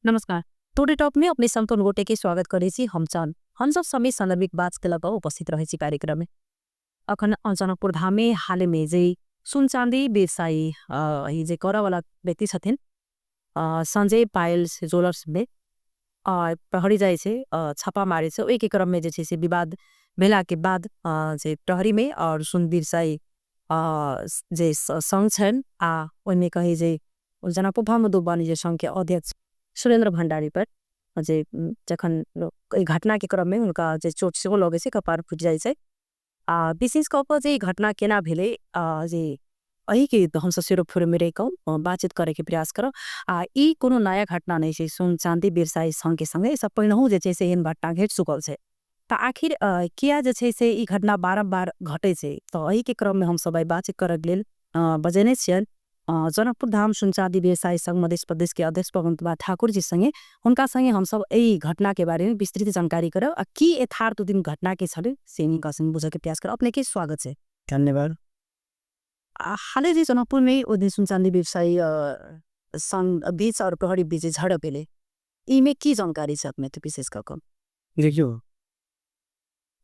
नमस्कार, today talk में अपने संपूर्ण गोटे के स्वागत करे छी। हम चांद हम सब समय संदर्भिक बात के लग उपस्थित रहे छी कार्यक्रम में। अखन जनकपुर धाम में हाल में जे सुन चांदी व्यवसायी जे करे वाला व्यक्ति छथिन संजय पायल ज्वेलर्स में प्रहरी जाय छै, छापा मारे छै। ओहि के क्रम में जे छै से विवाद भेला के बाद जे प्रहरी में और सुन व्यवसायी जे संघ छनि आ ओहिमे कही जे जनकपुर धाम उद्योग वाणिज्य संघ के अध्यक्ष सुरेंद्र भंडारी पर जे जखन घटना के क्रम में उनका जे चोट सेहो लगे छै, कपार फूटि जाय छै। आ विशेष कऽ के जे घटना केना भेलै जे एहि के हमसब सेरो में रहि कऽ बातचीत करे के प्रयास करब। आ ई कोनो नया घटना नहीं छै, सुन चांदी व्यवसायी संघ के संगे सब पहिनहु जे छै से एहन घटना घटि चुकल छै। तऽ आखिर किया जे छै से ई घटना बारम्बार घटै छै, तऽ एहि के क्रम में हमसब आइ बातचीत करे के लेल बजेने छियनि जनकपुर धाम सुन चांदी व्यवसायी संघ मध्य प्रदेश के अध्यक्ष पवन कुमार ठाकुर जी संगे। हुनका संगे हमसब एहि घटना के बारे में विस्तृत जानकारी करब आ की यथार्थ दिन घटना के छलै से हुनका संगे बुझे के प्रयास करब। अपने के स्वागत छै। धन्यवाद। हाले जे जनकपुर में ओ दिन सुन चांदी व्यवसायी संघ बीच और प्रहरी बीच झड़प भेलै, इमे की जानकारी छै अपने के विशेष कऽ के? देखियौ,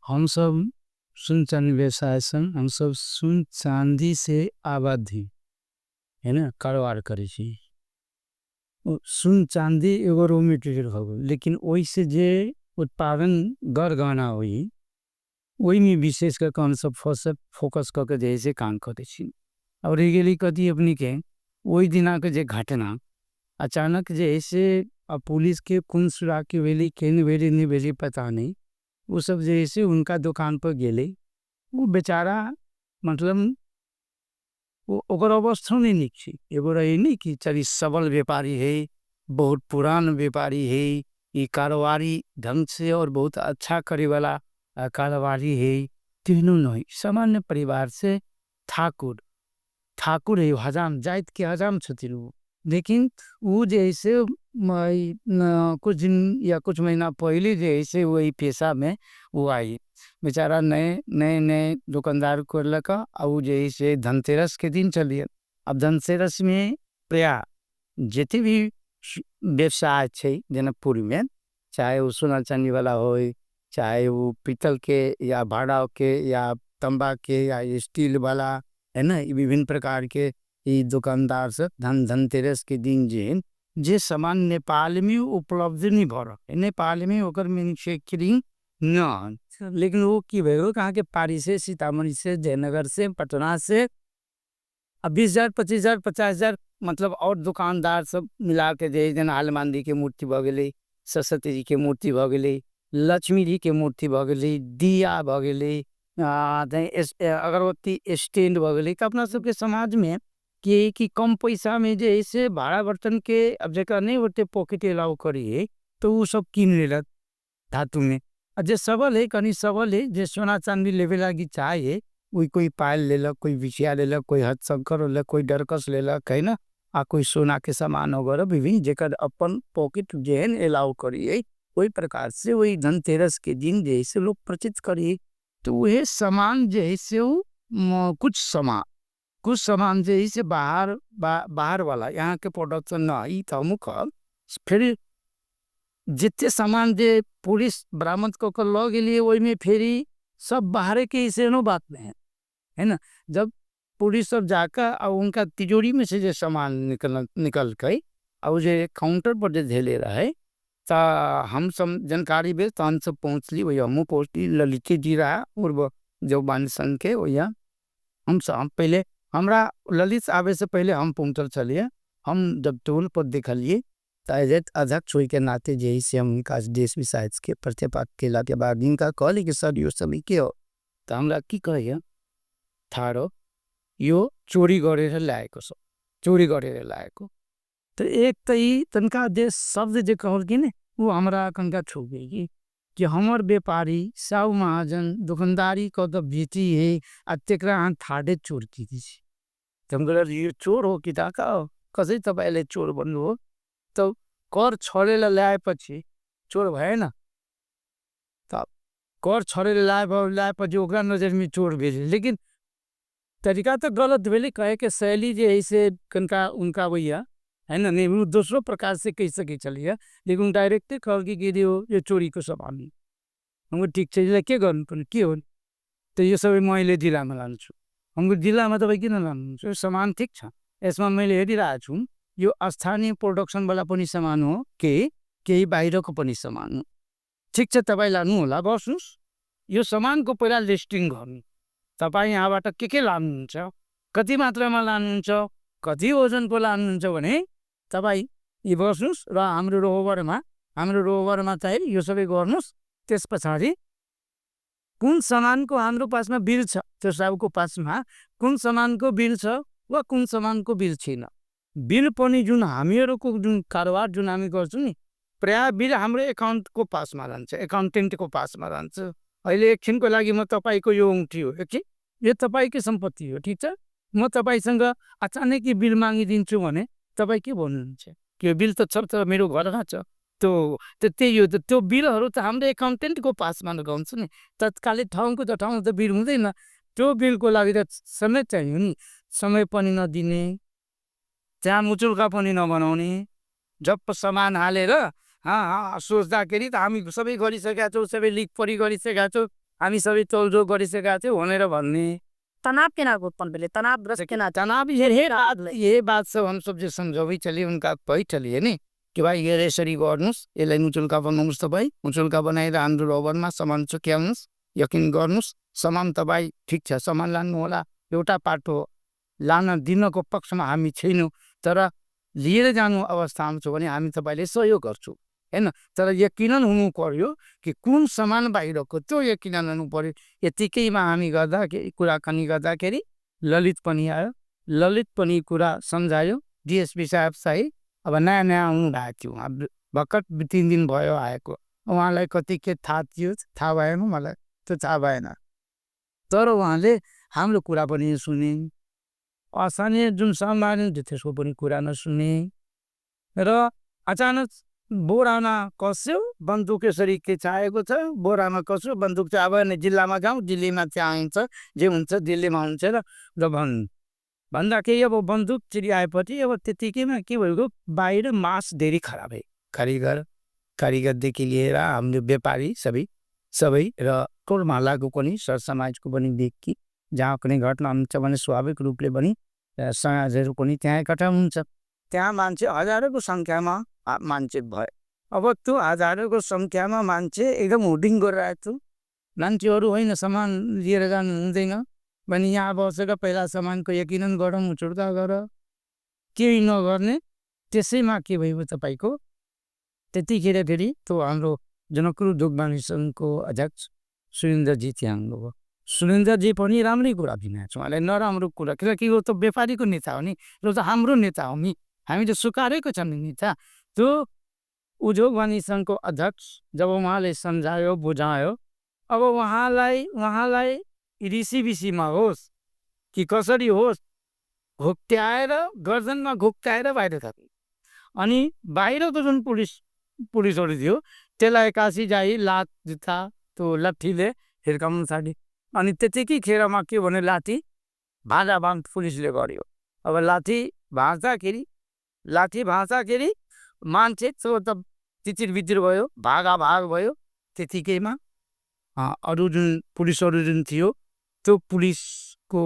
हम सब सुन चांदी व्यवसाय संग हम सब सुन चांदी से आबद्ध ही है ना, कारोबार करै छी। सुन चांदी एगो रॉ मटेरियल हो गेल, लेकिन ओहिसँ जे उत्पादन गर गहना होइ ओहिमे विशेष कऽ के हमसब फोकस कऽ के जे है से काम करै छी। आओर रहि गेलै कथी अपनेके ओहि दिनाके जे घटना अचानक जे है से पुलिसके कोन सुराकी भेलै, केहन भेलै, नहि भेलै पता नहि। ओ सब जे है से हुनका दोकानपर गेलै, ओ बेचारा मतलब ओकर अवस्था नहि नीक छै। एगो रहै नहि कि चल ई सबल व्यापारी है, बहुत पुरान व्यापारी है, ई कारोबारी ढंग से और बहुत अच्छा करैवला कारोबारी है, तेहनो नहि। सामान्य परिवार से ठाकुर ठाकुर है, हजाम जाति के हजाम छथिन ओ। लेकिन ओ जे है से कुछ दिन या कुछ महीना पहले जे है से वही पेशा में वो आई बेचारा नए नए नए दुकानदार करलक आ ओ जे है से धनतेरस के दिन चलिए। अब धनतेरस में प्राय जते भी व्यवसाय छै जनकपुर में, चाहे वो सोना चांदी वाला होय, चाहे वो पीतल के या भाड़ा के या तंबा के या स्टील वाला है ना, विभिन्न प्रकार के ई दुकानदार सब धनतेरस के दिन जे सामान नेपाल में उपलब्ध नहीं भऽ रहल, नेपाल में ओकर मैन्युफैक्चरिंग न, लेकिन वो की भेल अहाँके पारी से, सीतामढ़ी से, जयनगर से, पटना से आ 20,000 25,000 50,000 मतलब और दुकानदार सब मिला के जे जेना हनुमान जी के मूर्ति भऽ गेलै, सरस्वती जी के मूर्ति भऽ गेलै, लक्ष्मी जी के मूर्ति भऽ गेलै, दिया भऽ गेलै, अगरबत्ती स्टैंड भऽ गेलै। तऽ अपना सबके समाजमे कि कम पैसामे जे है से भाड़ा बर्तनके अब जकरा नहि ओते पॉकेट एलाउ करै तऽ ओ सब कीन लेलक धातुमे। आ जे सबल है, कनि सबल है, जे सोना चाँदी लेबे लागी चाहे है, ओहि कोइ पायल लेलक, कोइ बिछिया लेलक, कोइ हथशंकर लेलक, कोई डरकस लेलक है ना, आ कोई सोना के सामान वगैरह विभिन्न जेकर अपन पॉकेट जेहन एलाउ करिए ओहि प्रकार से वही धनतेरस के दिन जे है से लोग प्रचित करिए। तो वह सामान जे है से वो कुछ सामान जे है से बाहर बाहर वाला यहाँ के प्रोडक्शन न ई तऽ हमहूँ कहब। फिर जितने सामान जे पुलिस बरामद कऽ के लऽ गेलियै ओहिमे फेरी सब बाहरे के ऐसनो बात नहीं है, है ना। जब पुलिस सब जाकर आ उनका तिजोरी में से जे सामान निकलकै आ ओ जे काउंटर पर जे धेले रहे, तऽ हम सब जानकारी भेल तऽ हमसब पहुँचली, वही हमहूँ पहुँचली, ललिते जी रहा पूर्व जो बान संघ के, वही हमसब पहले हमरा ललित आबे से पहले हम पहुँचल छलियै। हम जब टोल पर देखलियै तऽ एज अध्यक्ष होइके नाते जे से हम हुनका देश के प्रतिभा केलाके बाद हिनका कहली कि सर यो सब के हो, तऽ हमरा की कहैया थारो यो चोरी गरेर ल्याएको सब, चोरी गरेर ल्याएको। तऽ एक तऽ ई तनिका जे शब्द जे कहलखिन ओ हमरा कनिका छू गेल कि हमर व्यापारी साहु महाजन दुकानदारी कऽ के बेची है आ तेकरा अहाँ ठाढ़े चोर की छी। तऽ हम कहलियै यो चोर हो कि डाका हो, कसरी तपाईँले चोर भन्नु हो? तऽ कर छरेर ल्याएपछि चोर भएन, तऽ कर छरेर ल्याएपछि ओकरा नजरमे चोर भेलै, लेकिन तरीका तऽ गलत भेलै, कहेके शैली जे है से कनिका उनका भैया है ने? नहि, ओ दोसरो प्रकारसँ कहि सकै छलियै, लेकिन डायरेक्टे कहलकै कि यो यो चोरीको सामान हो। हम ठिक छ, यसलाई के गर्नु पर्ने, के हो त? यो सबै म अहिले जिल्लामा लान्छु। हम जिल्लामा तपाईँ किन लानुहुन्छ? यो सामान ठिक छ, यसमा मैले हेरिरहेको छु, यो स्थानीय प्रोडक्सनवाला पनि सामान हो, केही बाहिरको पनि सामान हो। ठिक छ, तपाईँ लानु होला, बस्नुहोस्, यो सामानको पहिला लिस्टिङ गर्नु। तपाईँ यहाँबाट के लानुहुन्छ, कति मात्रामा लानुहुन्छ, कति ओजनको लानुहुन्छ भने तपाईँ यी बस्नुहोस् र हाम्रो रोबरमा चाहिँ यो सबै गर्नुहोस्। त्यस पछाडि कुन सामानको हाम्रो पासमा बिल छ, त्यो सबको पासमा कुन सामानको बिल छ वा कुन सामानको बिल छैन। बिल पनि जुन हामीहरूको जुन कारोबार जुन हामी गर्छौँ नि, प्रायः बिल हाम्रो एकाउन्टको पासमा रहन्छ, एकाउन्टेन्टको पासमा रहन्छ। अहिले एकछिनको लागि म तपाईँको यो औँठी हो, एकछिन यो तपाईँकै सम्पत्ति हो, ठिक छ? म तपाईँसँग अचानक बिल मागिदिन्छु भने तपाईँ के भन्नुहुन्छ? त्यो बिल त छ त मेरो घरमा छ, त्यो त्यही हो। त्यो बिलहरू त हाम्रो एकाउन्टेन्टको पासमा लगाउँछ नि, तत्कालै ठाउँको त ठाउँ त बिल हुँदैन। त्यो बिलको लागि त समय चाहियो नि, समय पनि नदिने, त्यहाँ मुचुल्का पनि नबनाउने, जब सामान हालेर सोच्दाखेरि त हामी सबै गरिसकेका छौँ, सबै लिक परि गरिसकेका छौँ, हामी सबै तोलजोल गरिसकेका छौँ भनेर भन्ने। तनाव केना उत्पन्न भेलै? तनावग्रस्त केना? तनाव यही बात सब हम सब जे सम्झाबै छलियै हुनका, कहै छलियै नि कि भाइ यो यसरी गर्नुहोस्, यसलाई मुचुल्का बनाउनुहोस्, तपाईँ मुचुल्का बनाएर हाम्रो रबरमा सामान चुक्याउनुहोस्, यकिन गर्नुहोस् सामान तपाईँ ठिक छ, सामान लानु होला, एउटा पाटो लान दिनको पक्षमा हामी छैनौँ, तर लिएर जानु अवस्थामा छौँ भने हामी तपाईँले सहयोग गर्छौँ, हैन? तर यकिनन हुनु पर्यो कि कुन सामान बाहिरको, त्यो यकिनन हुनु पर्यो। यतिकैमा हामी गर्दाखेरि कुराकानी गर्दाखेरि ललित पनि आयो, ललित पनि कुरा सम्झायो। डिएसपी साहब चाहिँ अब नयाँ नयाँ आउनु भएको थियो, उहाँ भर्खर 3 दिन भयो आएको, उहाँलाई कति के थाहा थियो थाहा भएन, मलाई त्यो थाहा भएन, तर उहाँले हाम्रो कुरा पनि सुने, स्थानीय जुन सामान थियो त्यसको पनि कुरा नसुने, र अचानक बोरामा कस्यो बन्दुक, यसरी के चाहेको छ, बोरामा कस्यो बन्दुक चाहिँ अब नि जिल्लामा जाउँ, दिल्लीमा चाहिँ आउँछ, जे हुन्छ दिल्लीमा हुन्छ र भन्दाखेरि अब बन्दुक चिरिआएपछि अब त्यतिकैमा के भयो, बाहिर मास धेरै खराब है, कारिगरदेखि लिएर हाम्रो व्यापारी सबै र टोल महल्लाको पनि सरसमाजको पनि देखि जहाँ कुनै घटना हुन्छ भने स्वाभाविक रूपले पनि समाजहरू पनि त्यहाँ एकट्ठा हुन्छ, त्यहाँ मान्छे हजारौँको सङ्ख्यामा मान्छे भयो। अब त्यो हजारौँको सङ्ख्यामा मान्छे एकदम होर्डिङ गरिरहेको थियो, मान्छेहरू होइन सामान लिएर जानु हुँदैन भने यहाँ बसेर पहिला सामानको यकिनन गरौँ, मुचुर्दा गर, केही नगर्ने। त्यसैमा के भयो तपाईँको त्यतिखेर फेरि त्यो हाम्रो जनकपुर उद्योग वाणिज्य सङ्घको अध्यक्ष सुरेन्द्रजी त्यहाँ आउनुभयो। सुरेन्द्रजी पनि राम्रै कुरा दिनुभएको छ उहाँलाई, नराम्रो कुरा, किनकि यो त व्यापारीको नेता हो नि, यो त हाम्रो नेता हो नि, हामी त स्वीकारेको छ नि नेता। त्यो उद्योग वाणिज्य सङ्घको अध्यक्ष जब उहाँले सम्झायो बुझायो, अब उहाँलाई रिसिबिसीमा होस् कि कसरी होस् घोप्ट्याएर, गर्दनमा घोप्ट्याएर बाहिर थाप्नु। अनि बाहिरको जुन पुलिसहरू थियो त्यसलाई एक्कासी जाइ लात जुत्ता त्यो लट्ठीले हिर्काउनु थाल्यो। अनि त्यतिकै खेरमा के भने लाठी भाँडाभाँड पुलिसले गर्यो। अब लाठी भाँच्दाखेरि मान्छे त्यो त तितिरबितिर भयो, भागाभाग भयो। त्यतिकैमा अरू जुन पुलिसहरू जुन थियो त्यो पुलिसको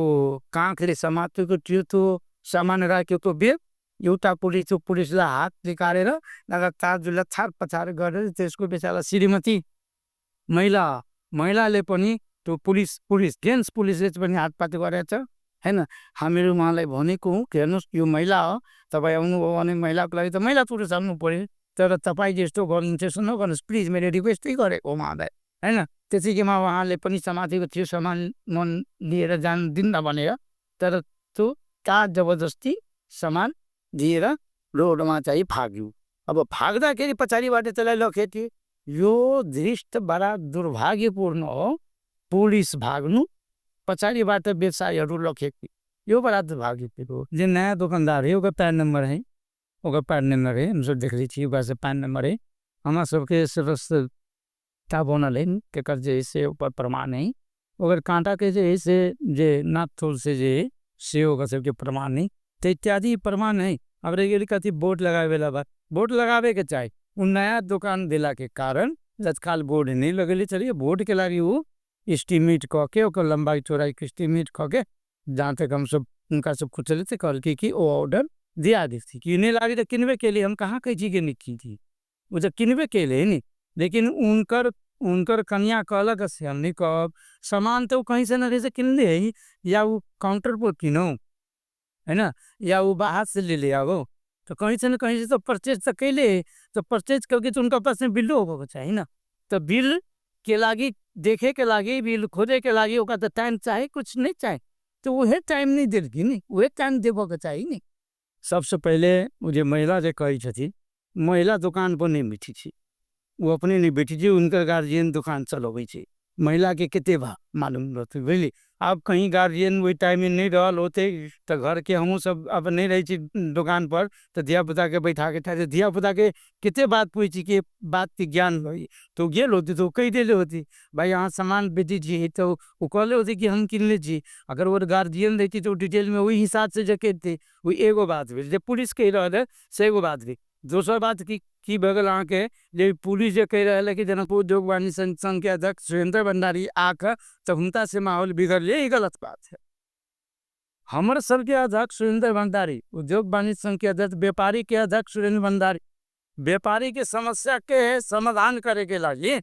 काखले समातेको थियो, त्यो सामान राखेको बेग एउटा पुलिस, त्यो पुलिसलाई हात निकालेर लगातार लछार पछार गरेर त्यसको बेचारा श्रीमती महिलाले पनि त्यो पुलिस जेन्ट्स पुलिसले पनि हातपात गरेछ, हैन? हामीहरू उहाँलाई भनेको हौँ कि हेर्नुहोस् यो महिला हो, तपाईँ आउनुभयो भने महिलाको लागि त महिला पुरुष आउनु पऱ्यो, तर तपाईँ जस्तो गर्नुहुन्छ यसो नगर्नुहोस् प्लिज, मैले रिक्वेस्टै गरेको उहाँलाई, हैन? त्यसैमा उहाँले पनि समातेको थियो सामान मन लिएर जानु दिन्न भनेर, तर त्यो तार जबरजस्ती सामान लिएर रोडमा चाहिँ भाग्यो। अब भाग्दाखेरि पछाडिबाट त्यसलाई लखेट्यो। यो दृश्य बडा दुर्भाग्यपूर्ण हो, पुलिस भाग्नु, पछाडिबाट व्यवसायीहरू लखेट्यो, यो बडा दुर्भाग्यपूर्ण हो। जे नयाँ दोकानदार है ओकर पैन नम्बर है, ओकर पैन नम्बर है, हमसब देखले छी ओकरा से पैन नम्बर है, हमरा सबके सदस्यता बनल है, तेकर जे है से ओकर प्रमाण है, ओकर काँटा के जे है से जे नाप तोल से जे है से ओकर सबके प्रमाण है, तो इत्यादि प्रमाण है। आब रहि गेल कथी बोर्ड लगाबैवला बात। बोर्ड लगाबैके चाही। ओ नया दोकान देलाके कारण तत्काल बोर्ड नहि लगेले छलियै। बोर्डके लागि ओ एस्टीमेट कऽ के, ओकर लम्बाइ चौड़ाइके एस्टीमेट कऽ के, जहाँ तक हमसब हुनकासँ पुछलियै तऽ कहलकै कि ओ ऑर्डर दिया देथिन। किने लागि तऽ किनबे केलियै, हम कहाँ कहै छी कि नहि किनलियै, ओ तऽ किनबे केलियै ने। लेकिन हुनकर हुनकर कनिआँ कहलक से हम नहि कहब। सामान तऽ ओ कहींसँ ने कहींसँ किनले हइ, या ओ काउंटरपर किनौ है ने, या ओ बाहरसँ लेले आबौ, तऽ कहींसँ ने कहींसँ तऽ परचेज तऽ कयले हइ। तऽ परचेज करके तऽ हुनका पासमे बिलो होबऽके चाही ने। तऽ बिलके लागि देखेके लागि, बिल खोजैके लागि ओकरा तऽ टाइम चाही, कुछ नहि चाही? तऽ उहे टाइम नहि देलखिन, उहे टाइम देबऽके चाही ने। सबसँ पहिले ओ जे महिला जे कहै छथिन, महिला दोकानपर नहि बैठै छै, ओ अपने नहि बैठै छै, हुनकर गार्जियन दोकान चलबै छै। महिलाके कते मालूम रहतै, बुझलियै? आब कहीँ गार्जियन ओहि टाइममे नहि रहल होतै तऽ घरके हमहूँ सब आब नहि रहै छी दोकानपर, तऽ धियापुताके बैठाके धियापुताके कते बात पूछि के बातके ज्ञान होइ, तऽ ओ गेल होतै तऽ ओ कहि देले होतै, भाइ अहाँ सामान बेचै छी, तऽ ओ कहले होतै कि हम किनले छी। अगर ओ गार्जियन रहितै तऽ ओ डिटेलमे ओहि हिसाबसँ जे कहितै। ओ एगो बात भेल जे पुलिस कहि रहल है, से एगो बात भेल। दोसर बात की की भऽ गेल अहाँके, जे पुलिस जे कहि रहल है कि जनकपुर उद्योग वाणिज्य संघके अध्यक्ष सुरेन्द्र भण्डारी आके तऽ हुनका से माहौल बिगड़लै, ई गलत बात है। हमर सबके अध्यक्ष सुरेन्द्र भण्डारी, उद्योग वाणिज्य संघ के अध्यक्ष, व्यापारी के अध्यक्ष सुरेन्द्र भण्डारी व्यापारी के समस्या के समाधान करे के लागी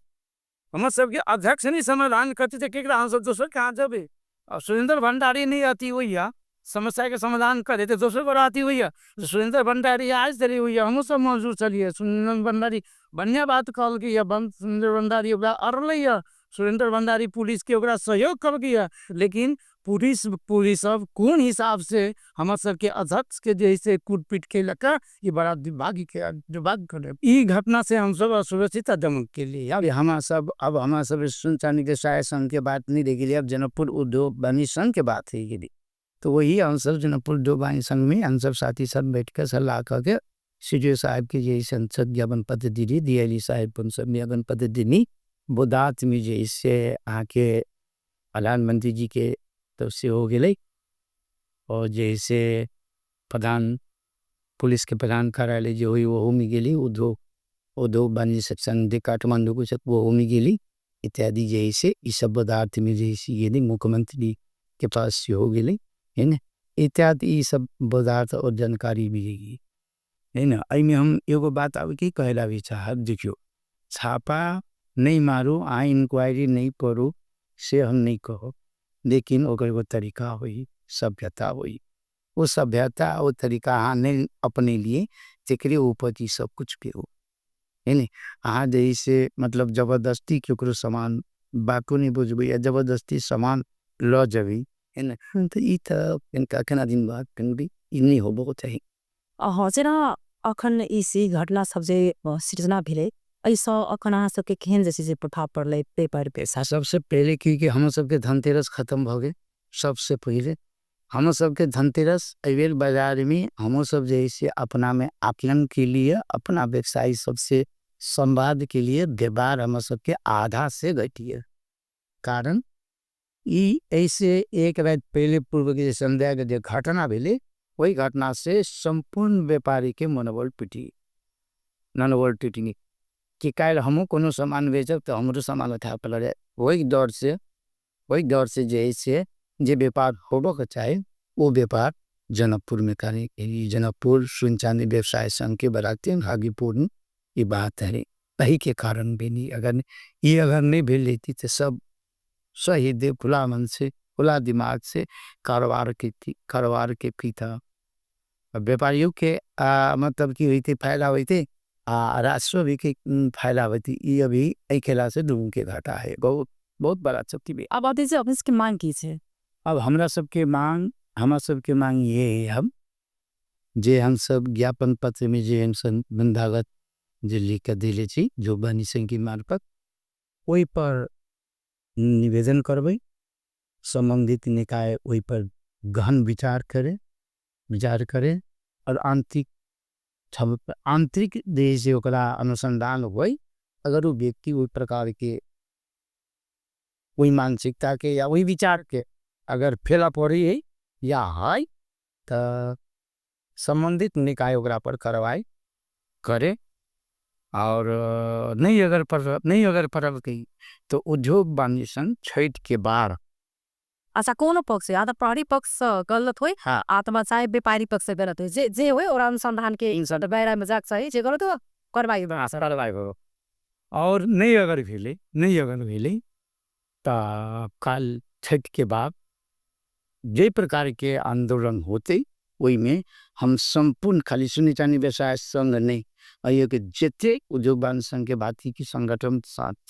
हमर सबके अध्यक्ष नहीं समाधान करते तऽ केकरा हमसब दोसर कहाँ जेबै? आ सुरेन्द्र भण्डारी नहीं अथी होइया समस्या के समाधान करे तऽ दोसर गोरा अथी होइया। सुरेन्द्र भण्डारी आज धरि होइया, हमहूँ सब मौजूद छलियै। सुरेन्द्र भण्डारी बढ़िआँ बात कहलकै यऽ, सुरेन्द्र भण्डारी ओकरा अड़लै यऽ, सुरेन्द्र भण्डारी पुलिस के ओकरा सहयोग केलकै यऽ। लेकिन पुलिस पुलिस सब कोन हिसाब से हमर सबके अध्यक्ष के जे है से कूट पीट केलक, ई बड़ा दुर्भाग्य दुर्भाग्य। ई घटना से हमसब असुरक्षित आ दमक केलियै। अब हमरा सब अब हमरा सब सुन चानी के सहाय संघ के बात नहीं रह गेलै, अब जनकपुर उद्योग वाणिज्य संघ के बात रहि गेलै। तऽ वही हमसब जनकपुर उद्योग वाणिज्य संघ में हमसब साथी सब बैठ के सलाह कऽ के सी डी ओ साहब के जे संसद ज्ञापन पत्र दिली, डी एल ई साहेब हमसब ज्ञापन पत्र देनी। बोदातमे जे से अहाँके प्रधानमंत्री जी के तरफ से हो गेलै, आओर जे से प्रधान पुलिसके प्रधान कार्यालय जे होइ ओहोमे गेली, उद्योग उद्योग वाणिज्य संघ काठमाण्डू ओहोमे गेली इत्यादि। जे है से ई सब पदार्थमे जे है से गेली, मुख्यमंत्री के पास सेहो गेलै है ने, इत्यादि। ई सब पदार्थ आओर जानकारी मिलेगी है ने। एहिमे हम एगो बात आब की कहै ला भी चाहब, देखियौ, छापा नहि मारू, अहाँ इंक्वायरी नहि करू से हम नहि कहब, लेकिन ओकर एगो तरीका होइ, सभ्यता होइ। ओ सभ्यता ओ तरीका अहाँ नहि अपनेलियै तकरे ऊपर ई सब कुछ भी हो है ने। अहाँ जे है से मतलब जबरदस्ती केकरो सामान बातो नहि बुझबै या जबरदस्ती सामान लऽ जेबै है ने, तऽ ई तऽ केना दिन बाद ई नहि होबऽके चाही। हँ, जेना अखन ई सी घटना सब जे सृजना भेलै, एहिसँ अखन अहाँ सबके केहन जे छै से प्रभाव पड़लै व्यापार पे? सबसँ पहिले की कि हमर सबके धनतेरस खतम भऽ गेल। सबसँ पहिले हमर सबके धनतेरस एहिबेर बाजारमे हमहूँ सब जे है से अपनामे आकलन केलियै, अपना व्यवसायी सबसँ संवाद केलियै, व्यापार हमर सबके आधा से घटि गेल। कारण ई एहिसँ एक राति पहिले पूर्वके जे सन्ध्याके जे घटना भेलै, ओहि घटनासँ सम्पूर्ण व्यापारीके मनोबल टूटि गेल, मनोबल टूटि गेल कि काल्हि हमहूँ कोनो सामान बेचब तऽ हमरो सामान उठा कऽ लऽ जायत। ओहि डरसँ, ओहि डरसँ जे है से जे व्यापार होबऽके चाही ओ व्यापार जनकपुरमे करी जनकपुर सुन चाँदी व्यवसाय संघके बड़ा भाग्यपूर्ण ई बात है, एहिके कारण भेली। अगर ई अगर नहि भेल रहिती तऽ सब सही दे खुला मन से खुला दिमाग से कारोबार के कारोबार के पीता व्यापारियों के मतलब की होइते फायदा होइते आ राजस्व भी के फायदा होइते। ई अभी एहि खेला से दुनू के घाटा है, बहुत बहुत बड़ा क्षति भी। अब अभी से अपने मांग की छै? अब हमरा सबके मांग, हमरा सबके मांग ये है, हम जे हम सब ज्ञापन पत्र में जे हम सब बंधागत जे लिख के देले छी जो वाणिज्य संघ के मार्फत, ओहि पर निवेदन करबै संबंधित निकाय ओहि पर गहन विचार करे, विचार करे और आंतरिक आंतरिक देश से ओकरा अनुसंधान होई। अगर वो व्यक्ति ओहि प्रकार के ओहि मानसिकता के या ओहि विचार के अगर फेला पड़ी है या है तऽ सम्बन्धित निकाय ओकरा पर कार्रवाइ करे। आओर नहि अगर पर नहि अगर पड़लकै तऽ उद्योग वाणिज्य संघ छठि के बाद। अच्छा, कोनो पक्ष आ तऽ प्रहरी पक्ष गलत होइ, हाँ, आत्मा चाहे व्यापारी पक्ष गलत होइ, जे जे होइ ओकरा अनुसंधान के दायरा में जाके चाही, जे गलत हो कार्रवाई कार्रवाई हो। आओर नहि अगर भेलै, नहि अगर भेलै तऽ काल्हि छठि के बाद जाहि प्रकारके आन्दोलन होतै ओहिमे हम सम्पूर्ण, खाली सोना चानी व्यवसाय संघ नहि, एहिके जतेक उद्योग वाणिज्य संघके बाकी के संगठन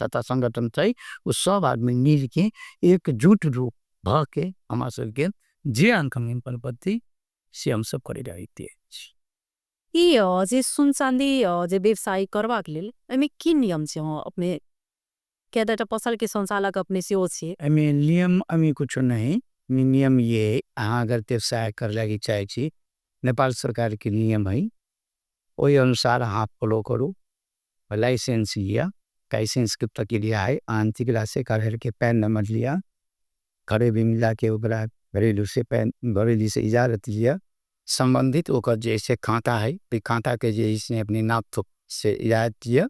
तथा संगठन छै, ओ सब आदमी मिलके एकजुट रूप भऽ के हमरा सबके जे आन्दोलन पड़तै से हमसब करै रहैत अछि। ई जे सुन चांदी जे व्यवसाय करबाक लेल एहिमे की नियम छै अपने किया तऽ एकटा पसल के संचालक अपने सेहो छियै? एहिमे नियम एहिमे कुछो नहि, नियम ये अहाँ अगर व्यवसाय कर लागी चाहै छी, नेपाल सरकारके नियम है ओहि अनुसार अहाँ फॉलो करू। लाइसेंस लिअ, लाइसेंसके प्रक्रिया है, आंतरिक राशि कार्यालय के पैन नंबर लिअ, घरे भी मिला के ओकरा घरेलू से पैन घरेलू से इजाजत लिअ, सम्बन्धित ओकर जे से खाता है ओहि खाताके जे है अपने नाप से इजाजत लिअ,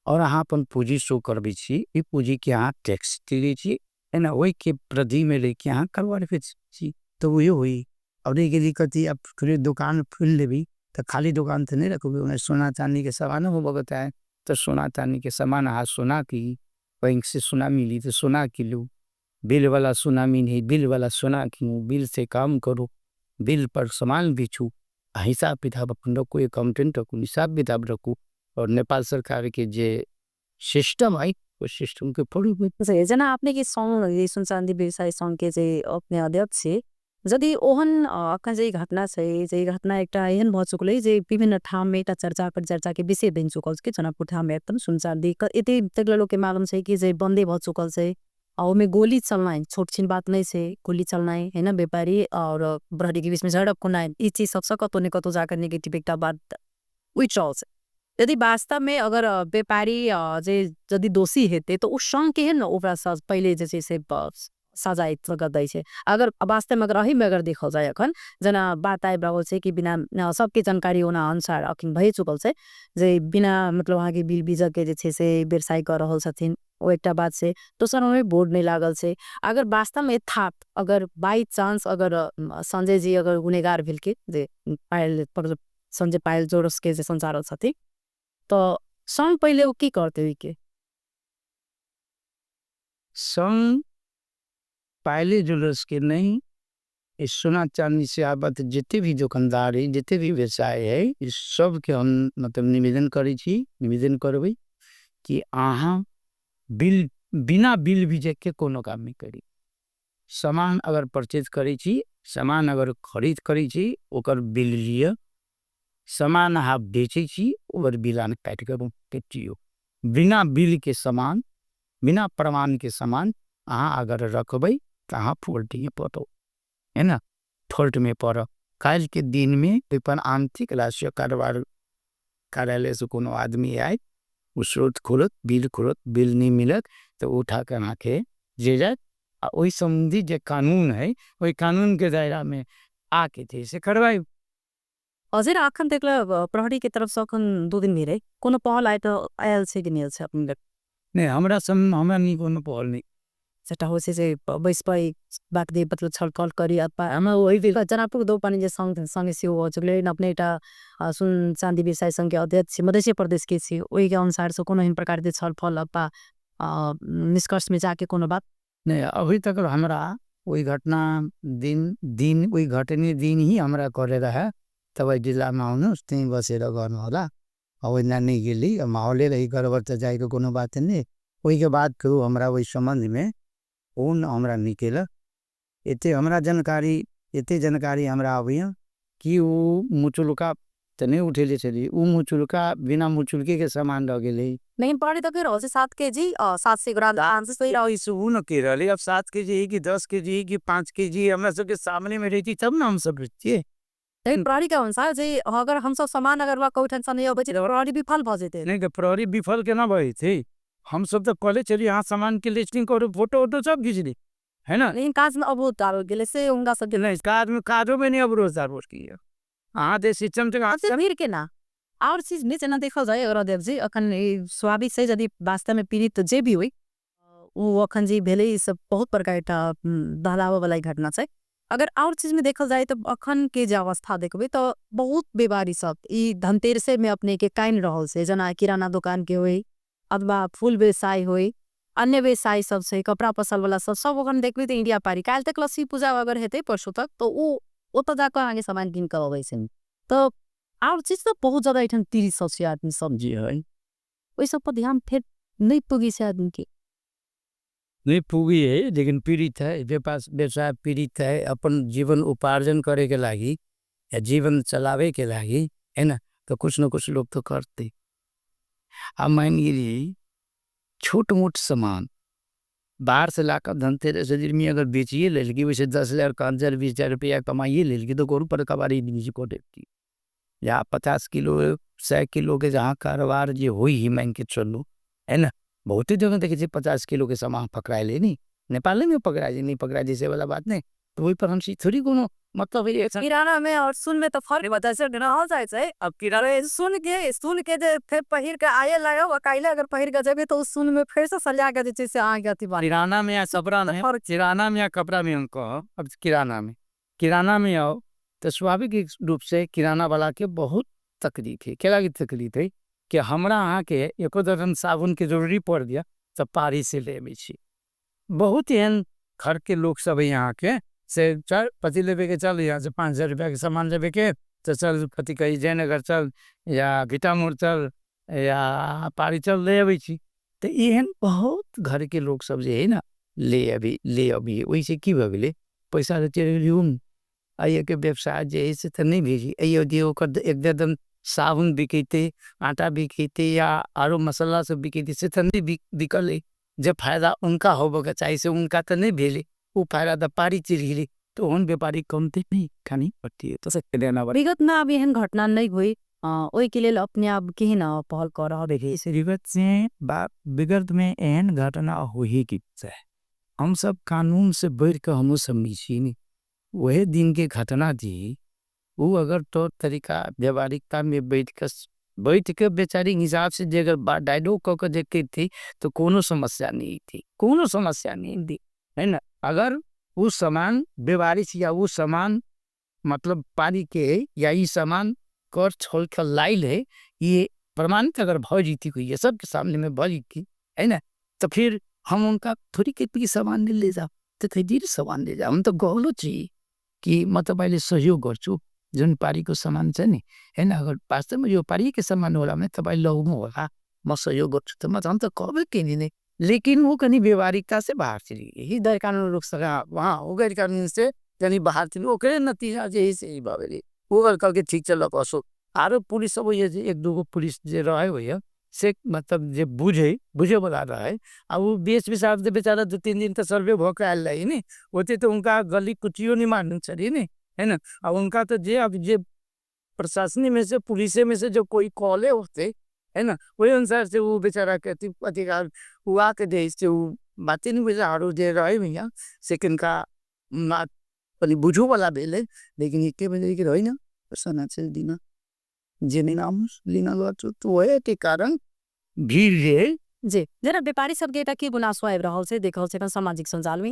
आओर अहाँ अपन पूँजी शो करबै छी, ई पूँजीके अहाँ टैक्स दै छी है ना, ओहिके प्रतिमे लेके अहाँ कारोबार कर छी तऽ ओहो होइ। आओर एहिके दिक्कत ई आब दोकान खोलि लेबै तऽ खाली दोकान तऽ नहि रखबै, ओहिमे सोना चाँदीके सामानो होबऽके चाही, तऽ सोना चाँदीके सामान अहाँ सोना की बैंकसँ सोना मिली तऽ सोना कीनू, बिलवला सोना मिली, बिलवला सोना कीनू, बिलसँ काम करू, बिलपर सामान बेचू, आ हिसाब किताब अपन रखू, एकाउंटेंट रखू, हिसाब किताब रखू, आओर नेपाल सरकारके जे सिस्टम है ओहि सिस्टमके फॉलो करू। जेना अपने के संघ सुन चाँदी व्यवसाय संघ के जे अपने अध्यक्ष छी, यदि ओहन अखन जे घटना छै, जे घटना एकटा एहन भऽ चुकल है जे विभिन्न ठाम में एकटा चर्चा पर चर्चा के विषय बनि चुकल छै कि जनकपुर धाम में एकदम सुन चाँदी एते तक लोग के मालूम छै कि जे बंदे भऽ चुकल छै, आ ओमे गोली चलनाइ छोट छिन बात नहीं छै, गोली चलनाइ है ना, व्यापारी और प्रहरी के बीच में झड़प होनाइ, ई चीज सबसे कतौ ने कतौ जाकर नेगेटिव एकटा बात उठि रहल छै। यदि वास्तव में अगर व्यापारी जे यदि दोषी हेतै तऽ ओ संघ केहन ओकरा पहिले जे छै से सजाय दै छै। अगर वास्तव में अगर एही में अगर देखल जाय अखन जेना बात आबि रहल छै कि बिना सबके जानकारी ओना अनुसार अखन भए चुकल छै जे बिना मतलब अहाँके बिल बीजक के जे छै से व्यवसाय कऽ रहल छथिन, ओ एकटा बात छै। दोसर ओहिमे बोर्ड नहि लागल छै। अगर वास्तव में यथार्थ अगर बाई चांस अगर संजय जी अगर गुनेगार भेलखिन जे पायल संजय पायल जोरस के जे संचालक छथिन, तऽ संघ पहिले ओ की करतै ओहिके? संघ पायले ज्वेलर्स के नहीं, इस सोना चांदी से आबत जितने भी दुकानदार है, जितने भी व्यवसाय है, इस सब के हम मतलब निवेदन करै छी, निवेदन करबै कि अहाँ बिल बिना बिल बीजक के कोनो काम नहि करी। सामान अगर परचेज करै छी, सामान अगर खरीद करै छी, ओकर बिल लिअ, सामान अहाँ बेचै छी ओकर बिल अहाँ काटि कऽ बेचियौ। बिना बिल के सामान, बिना प्रमाण के सामान अहाँ अगर रखबै तऽ अहाँ फॉल्टिंग पड़ब है ना, फॉल्टमे पड़ब। काल्हिके दिनमे ओहिपर आंतरिक राष्ट्रीय कारोबार कार्यालयसँ कोनो आदमी आयत, ओ स्रोत खोलत, बिल खोलत, बिल नहि मिलत तऽ उठा कऽ अहाँके जे जायत, आ ओहि सम्बन्धी जे कानून है ओहि कानूनके दायरामे आके जे से कार्रवाइ। हजुर अखन देखला प्रहरी के तरफ से अखन 2 दिन भेलै, कोनो पहल आयल तऽ आयल छै कि नहि आयल छै अपने? नहि, हमरा सब हमरा नहि कोनो पहल नहि। सेटा होइ छै जे बैसबै बात दे मतलब छलफल करी अथवा हमरा ओहि दिन जनकपुर दो पानी जे संघ संगे सेहो हो चुकलै, अपने एकटा सुन चाँदी व्यवसाय संघ के अध्यक्ष मधेश प्रदेश के छी, ओहि के अनुसार से कोनो एहन प्रकार के छलफल अथवा निष्कर्ष में जाके कोनो बात नहीं। अभी तक हमरा ओहि घटना दिन दिन ओहि घटने दिन ही हमरा करे रहे, तब जिलामे आउनुहोस् त्यहीँ बसेर गर्नु होला, अब ओहिना नहि गेली, माहौले रही गड़बड़ तऽ जाइके कोनो बात नहि। ओहिके बाद फेर हमरा ओहि सम्बन्धमे फोन हमरा नहि केलक। एते हमरा जानकारी, एते जानकारी हमरा अबैए कि ओ मुचुल्का तऽ नहि उठेले छली, ओ मुचुल्का बिना मुचुल्केके सामान लऽ गेलै। लेकिन पढ़ी तऽ रहल छै 7 केजी 700 ग्राम। ओ न कहि रहलै, अब 7 केजी कि 10 केजी कि 5 केजी हमरा सबके सामनेमे रहिती तब ने हमसब बुझतियै। लेकिन प्रहरी के अनुसार जे अगर हमसब सामान अगर कौठान से नहि अबै छै तऽ प्रहरी विफल भऽ जेतै। नहि तऽ प्रहरी विफल केना भऽ जेतै? हमसब तऽ कहले छलियै अहाँ सामानके लिस्टिंग करू, फोटो उटो सब घिचली है ना, लेकिन काजमे अवरोध डालल गेलै से हुनका सबके। नहि, काजमे काजोमे नहि अवरोध डालल गेलै। अहाँ जे सिस्टम छै। से भीड़ केना और चीज में जेना देखल जाय अग्रदेव जी, अखन स्वाभाविक छै यदि वास्तव में पीड़ित जे भी होई वो अखन जे भेलै ई सब बहुत बड़का एकटा दहलाबऽ वाला घटना छै। अगर और चीज में देखल जाय तो अखन के जे अवस्था देखबै तो बहुत बीमारी सब ई धनतेरसे में अपने के काइन रहल छै, जेना किराना दुकान के होई अथवा फूल व्यवसाय होई, अन्य व्यवसाय सब छै, कपड़ा पसल वाला सब, सब अखन देखबै तो इंडिया पारी काल्हि तक लक्ष्मी पूजा अगर हेतै परसों तक तो उ ओतऽ जाकऽ अहाँके सामान कीन कऽ अबै छै। तो और चीज तो बहुत ज्यादा एठाम पीड़ित सब छै आदमी सब जी है, ओहि सब पर ध्यान फेर नहीं पुगी छै आदमी के, नहीं पुगी है, लेकिन पीड़ित है, व्यवसाय पीड़ित है, अपन जीवन उपार्जन करे के लागी या जीवन चलावे के लागी है ना, तो कुछ न कुछ लोग तो करते। आ मान लीजिए छोट मोट सामान बाहर से लाकर धनतेरस में अगर बेचिए लेलकी, वैसे 10,000 5,000 20,000 रुपया कमाइए लेलकी तो गोरू पर कबाड़ी नहीं को देती। या 50 किलो 100 किलो के जहाँ कारोबार जे हुई ही मान के चलू है ना, बहुत ही जगह देखे 50 किलो के सामान पकड़ाए ले, नहीं नेपाल में पकड़ाए नहीं पकड़ाए जैसे वाला बात नहीं, तो वही पर हम थोड़ी कोनो मतलब किराना में और सुन में तो फर्क बता छै, हो जाए छै। अब किराना सुन के जे फिर पहिर के आए लागे, वो काइले अगर पहिर के जेबे तो उस सुन में फिर से सजा के जे छै से अहाँ के अथी बात। किराना में या कपड़ा में, किराना में या कपड़ा में हम कहब, अब किराना में आओ तो स्वाभाविक रूप से किराना वाला के बहुत तकलीफ है। केला की तकलीफ है कि हमरा अहाँ के एको दर्जन साबुन के जरूरी पड़ गया तो पारी से ले अबै छी। बहुत एहन घर के लोग सब है यहाँ के से चल पति लेबे के चल, यहाँ से 5,000 रुपया के सामान लेबे के तो चल पति कही जयनगर चल या घिटामोड़ चल या पारी चल ले अबै छी। तो एहन बहुत घर के लोग सब जे है ना ले अभी ओहिसे की भऽ गेलै, पैसा तऽ चलि गेलै। एहि के व्यवसाय जे है से तऽ नहि भेजी, एहि जे ओकर एक दर्जन साबुन बिकेतै, आटा बिकेतै या आरो मसाला सब बिकेतै से तऽ नहि बिकलै, जे फायदा उनका होबऽके चाही से उनका तऽ नहि भेलै, ओ फायदा तऽ पारी चलि गेलै, तऽ ओहन व्यापारी कमते नहि खानी पड़ती तो से देना बा। विगत में अब एहन घटना नहीं हुई, ओहि के लेल अपने आप केहन पहल कर रहल छी? विगत से विगत में एहन घटना होही की चाहे, हम सब कानून से बढ़ के हमहूँ सब नहीं छी नी। वही दिन के घटना थी, वो अगर तौर तरीका व्यवहारिकता में बैठ के बेचारी हिसाब से जे अगर डायलॉग कऽ के देखते थी तो कोनो समस्या नहीं थी, कोनो समस्या नहीं थी है ना। अगर वो सामान व्यवहारिक या वो सामान मतलब पानी के है या ये सामान कर छोल कर लाइल है, ये प्रमाणित अगर भ जीती कोई ये सब के सामने में भ जीती है ना, तो फिर हम उनका थोड़ी के सामान नहीं ले जाओ तो धीरे सामान ले जाओ। हम तो गौलो छी कि म तपाईँले सहयोग गर्छु जुन पारीको सामान छ नि हैन, अगर वास्तवमा यो पारीकै सामान होला भने तपाईँ लगाउनु होला, म सहयोग गर्छु त म झन् त कबै किनिने, लेकिन वो कनी व्यवहारिकता से बाहर चली गई, यही गैर कानूनी रूप से। हाँ, वहाँ वो गैर कानूनी से यानी बाहर चली, ओकरे नतीजा जे है से ही भऽ गेलै। वो अगर कहलकै ठीक छै लऽ कऽ असो, आरो पुलिस सब होइए जे एक दूगो पुलिस जे रहै होइए से मतलब जे बुझे वाला रहै, आ वो बेच बिसार तऽ बेचारा 2-3 दिन तऽ सर्वे भऽ कऽ आयल रहै ने, ओते तऽ उनका गली कुचियो नहीं मालूम छलै ने, है ना। आ उनका तऽ जे अब जे प्रशासनी में से पुलिसे में से जो कोई कॉले होते है ना, वही अनुसार से वो बेचारा के अधिकार वो आके दे से वो बातें नहीं बुझा, आरो जे रहे भैया से किनका बात पहले बुझो वाला भेलै, लेकिन एके बजे के रही ना सना चल दीना जेने नाम लीना लो तो वही के कारण भीड़ जे जी। जेना व्यापारी सबके एकटा की गुनासो आबि रहल छै, देख रहल छै एखन सामाजिक सञ्जाल में,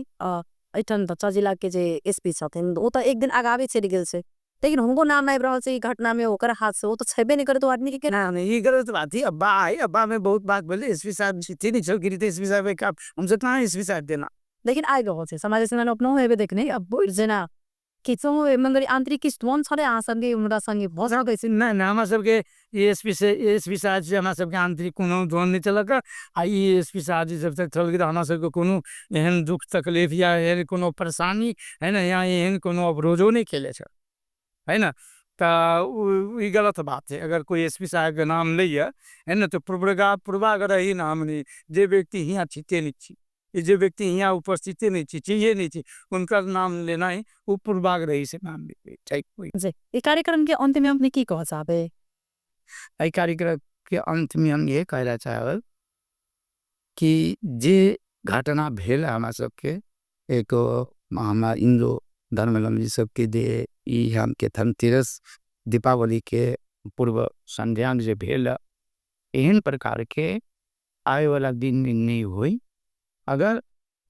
एहिठाम दर्ता जिला के जे एसपी छथिन ओ तऽ एक दिन आगावे चलि गेल छै, लेकिन हुनको नाम आबि रहल छै ई घटना में, ओकर हाथ से ओ तऽ छेबे नहीं करे तो आदमी के ना, नहीं, ई गलत बात है। अब्बा आए, अब्बा में बहुत बात बोले, एसपी साहब चिट्ठी नहीं छोड़ गिरी थे, एसपी साहब एक आप, हमसे कहाँ एसपी साहब देना। लेकिन आबि रहल छै सामाजिक सञ्जाल अपनो हेबे देखने, अब जेना किछो मगर आंतरिक किछु द्वंद्व छलै अहाँ संगे हुनका संगे भऽ सकै छै। नहि, नहि, हमरा सबके एसपी से, एसपी साहब से हमरा सबके आंतरिक कोनो द्वंद्व नहि चलक, आ ई एसपी साहब जी जब तक चल गेल हमरा सबके कोनो एहन दुख तकलीफ या एहन कोनो परेशानी है ना, या एहन कोनो अवरोधो नहि केले छल है ना। तऽ ई गलत बात है, अगर कोई एसपी साहब के नाम लैए है ना तो पूर्वाग्रही नाम नहीं, जे व्यक्ति हियाँ छिते नहीं छी, जे व्यक्ति हियाँ उपस्थिते नहीं छी, चीजे नहीं छी, उनका नाम लेना ही वो पूर्वाग्रही से नाम लेते हैं। कोई जी, ई कार्यक्रम के अंत में अपने की कह चाहबे? एहि कार्यक्रम के अंत में हम ये कहला चाहब कि जे घटना भेल हमरा सबके, एक हमरा हिंदू धर्मावलंबी सबके जे ई हमके धनतेरस दीपावलीके पूर्व सन्ध्यामे जे भेल, एहन प्रकारके आबैवला दिनमे नहि होइ। अगर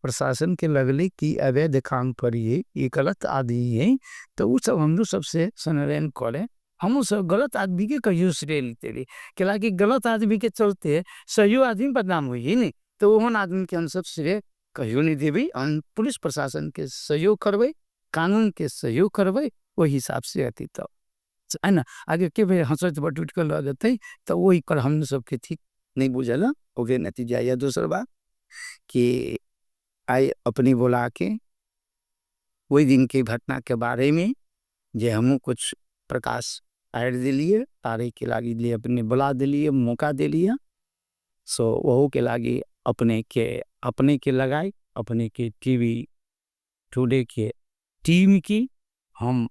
प्रशासनके लगलै कि अवैध काम करिए, ई गलत आदमी है, तऽ ओ सब हमरो सबसँ संलयन करै। हमहूँ सब गलत आदमीके कहियो श्रेय नहि देबै, कैलाकि गलत आदमीके चलते सहियो आदमी बदनाम होइ है ने, तऽ ओहन आदमीके हमसब श्रेय कहियो नहि देबै। हम पुलिस प्रशासनके सहयोग करबै, कानूनके सहयोग करबै, ओहि हिसाबसँ अथी तऽ है ने। आगे के बेर हँसैत बटुटि कऽ लऽ जेतै तऽ ओहिपर हम सबके ठीक नहि बुझल ओकरे नतीजा। या दोसर बात कि आइ अपने बोलाके ओहि दिनके घटनाके बारेमे जे हमहूँ कुछ प्रकाश पारि देलियै, पारैके लागि अपने बोला देलियै, मौका देलियै, सो ओहूके लागि अपनेके लगाइ अपनेके टी वी टुडेके टीमके हम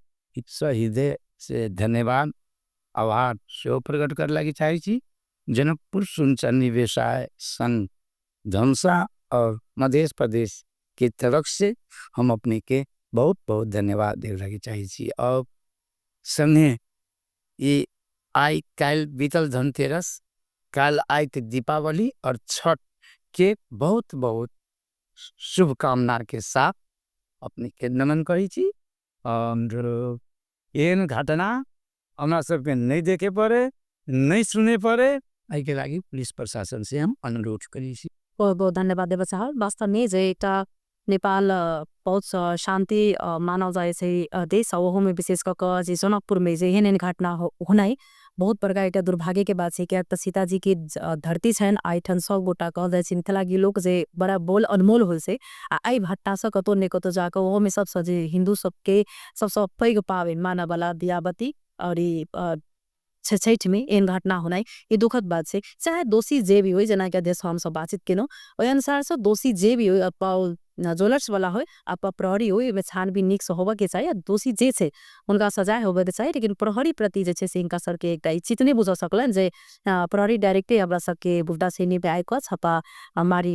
सहृदयसँ धन्यवाद आभार सेहो प्रकट कर लागि चाहै छी। जनकपुर सुन चानी व्यवसाय संघ धनुषा और मध्य प्रदेश के तरफ से हम अपने के बहुत बहुत धन्यवाद देव लागि चाहै छी। और संगे ई आइ काल्हि बीतल धनतेरस, काल्हि आयत दीपावली और छठ के बहुत बहुत शुभकामना के साथ अपने के नमन करै छी। और एहन घटना हमरा सबके नहि देखे पड़े, नहि सुने पड़े, एहिके लागि पुलिस प्रशासन से हम अनुरोध करै छी। बहुत बहुत धन्यवाद देबऽ चाहब। वास्तवमे जे एकटा नेपाल बहुत शान्ति मानल जाइ छै देश, ओहोमे विशेष कऽ कऽ जे जनकपुरमे जे एहन एहन घटना होनाइ बहुत बड़का एकटा दुर्भाग्यके बात छै, किएक तऽ सीताजीके धरती छनि आ एहिठाम सब गोटा कहल जाइ छै मिथिलाके लोक जे बड़ा बोल अनमोल होइ छै, आ एहि घटनासँ कतौ ने कतौ जाकऽ ओहोमे सबसँ जे हिन्दू सबके सबसँ पैघ पाबनि मानऽवला दियाबती आओर ई छठिमे एहन घटना होनाइ ई दुखद बात छै। चाहे दोषी जे भी होइ, जेनाकि अध्यक्ष हमसब बातचीत केलहुँ ओहि अनुसारसँ दोषी जे भी होइ, अथवा ज्वेलर्स वाला होइ अथवा प्रहरी होइ, ओहिमे छानबीन नीकसँ होबऽके चाही आ दोषी जे छै हुनका सजाय होबऽके चाही। लेकिन प्रहरी प्रति जे छै से हिनका सबके एकटा ई चित्त नहि बुझऽ सकलनि जे प्रहरी डायरेक्टे हमरा सबके बुढ़ा श्रेणीमे आबि कऽ छापा मारी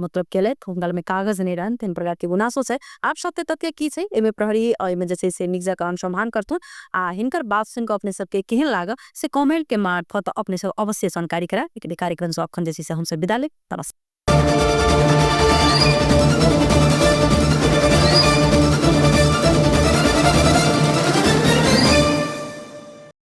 मतलब केलथि, हुनका लगमे कागज नहि रहनि, तेहन प्रकारके गुनासो छै। आब सत्य तथ्य की छै एहिमे प्रहरी एहिमे जे छै से नीक जकाँ अनुसन्धान करथुन आ हिनकर बात सुनि कऽ अपने सबके केहन लागल से कमेंट के मार्फत अपने सब अवश्य जानकारी करायब। कार्यक्रमसँ अखन जे छै से हमसब विदा लेब। नमस्कार।